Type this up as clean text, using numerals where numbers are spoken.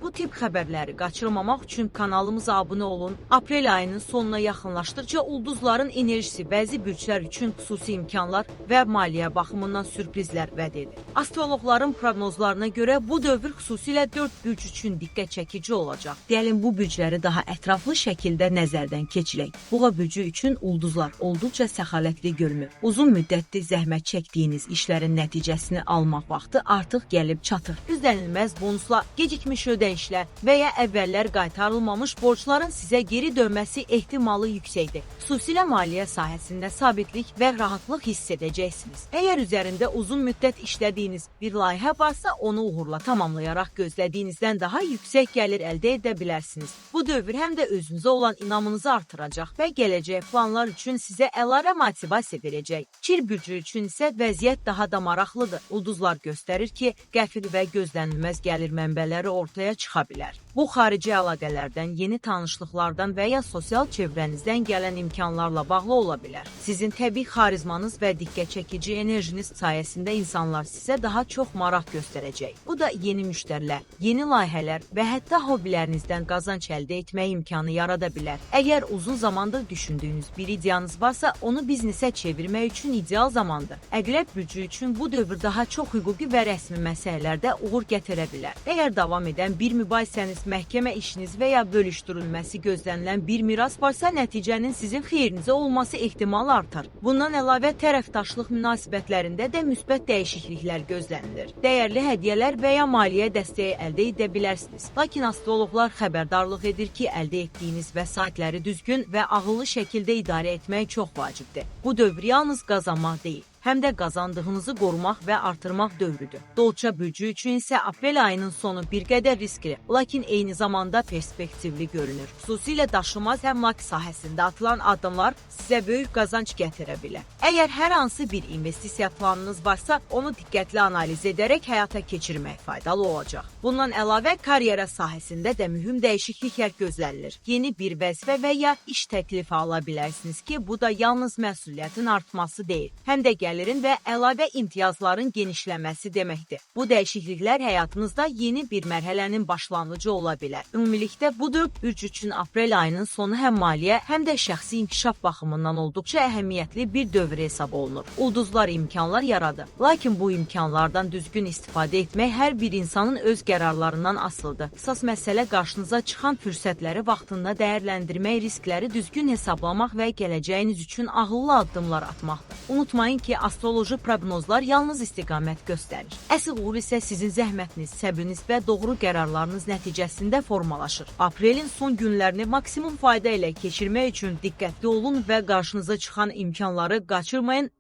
Bu tip xəbərləri qaçırmamaq üçün kanalımıza abunə olun. Aprel ayının sonuna yaxınlaşdıqca ulduzların enerjisi bəzi bürclər üçün xüsusi imkanlar və maliyyə baxımından sürprizlər vəd edir. Astroloqların proqnozlarına görə bu dövr xüsusilə 4 bürc üçün diqqət çəkici olacaq. Gəlin bu bürcləri daha ətraflı şəkildə nəzərdən keçirək. Boğa bürcü üçün ulduzlar olduqca səxavətli görünür. Uzun müddətli zəhmət çəkdiyiniz işlərin nəticəsini almaq vaxtı artıq gəlib çatır. Gözlənilməz bonuslar, gecikmiş ödənişlər və ya əvvəllər qaytarılmamış borcların sizə geri dönməsi ehtimalı yüksəkdir. Xüsusilə maliyyə sahəsində sabitlik və rahatlıq hiss edəcəksiniz. Əgər üzərində uzun müddət işlədiyiniz bir layihə varsa, onu uğurla tamamlayaraq gözlədiyinizdən daha yüksək gəlir əldə edə bilərsiniz. Bu dövr həm də özünüzə olan inamınızı artıracaq və gələcək planlar üçün sizə əlavə motivasiya verəcək. Çir bürcü üçün isə vəziyyət daha da maraqlıdır. Ulduzlar göstərir ki, qəfil və gözlənilməz gəlir mənbələri ortaya çıxa bilər. Bu xarici əlaqələrdən, yeni tanışlıqlardan və ya sosial çevrənizdən gələn imkanlarla bağlı ola bilər. Sizin təbii xarizmanız və diqqət çəkici enerjiniz sayəsində insanlar sizə daha çox maraq göstərəcək. Bu da yeni müştərilər, yeni layihələr və hətta hobbilərinizdən qazanc əldə etmək imkanı yarada bilər. Əgər uzun zamandır düşündüyünüz bir ideyanız varsa, onu biznesə çevirmək üçün ideal zamandır. Əqrəb bürcü üçün bu dövr daha çox hüquqi və rəsmi məsələlərdə uğur gətirə bilər. Əgər davam edən bir mübahisəniz, məhkəmə işiniz və ya bölüşdürülməsi gözlənilən bir miras varsa, nəticənin sizin xeyrinizə olması ehtimalı artar. Bundan əlavə tərəfdaşlıq münasibətlərində də müsbət dəyişikliklər gözlənilir. Dəyərli hədiyyələr və ya maliyyə dəstəyi əldə edə bilərsiniz. Lakin astroloqlar xəbərdarlıq edir ki, əldə etdiyiniz vəsaitləri düzgün və ağıllı şəkildə idarə etmək çox vacibdir. Bu dövr yalnız qazanmaq deyil, həm də qazandığınızı qorumaq və artırmaq dövrüdür. Dolça bürcü üçün isə aprel ayının sonu bir qədər riskli, lakin eyni zamanda perspektivli görünür. Xüsusilə daşınmaz əmlak sahəsində atılan addımlar sizə böyük qazanc gətirə bilər. Əgər hər hansı bir investisiya planınız varsa, onu diqqətli analiz edərək həyata keçirmək faydalı olacaq. Bundan əlavə karyera sahəsində də mühüm dəyişikliklər gözlənilir. Yeni bir vəzifə və ya iş təklifi ala bilərsiniz ki, bu da yalnız məsuliyyətin artması deyil, həm də gəlirin və əlavə imtiyazların genişlənməsi deməkdir. Bu dəyişikliklər həyatınızda yeni bir mərhələnin başlanğıcı ola bilər. Ümumilikdə bu dörd bürc üçün aprel ayının sonu həm maliyyə, həm də şəxsi inkişaf baxımından olduqca əhəmiyyətli bir dövr hesab olunur. Ulduzlar imkanlar yaradır. Lakin bu imkanlardan düzgün istifadə etmək hər bir insanın öz qərarlarından asılıdır. Əsas məsələ qarşınıza çıxan fürsətləri vaxtında dəyərləndirmək, riskləri düzgün hesablamaq və gələcəyiniz üçün ağıllı addımlar atmaqdır. Unutmayın ki, astroloji proqnozlar yalnız istiqamət göstərir. Əsl uğur isə sizin zəhmətiniz, səbriniz və doğru qərarlarınız nəticəsində formalaşır. Aprelin son günlərini maksimum fayda ilə keçirmək üçün diqqətli olun və qarşınıza çıxan imkanları qaçırmayın.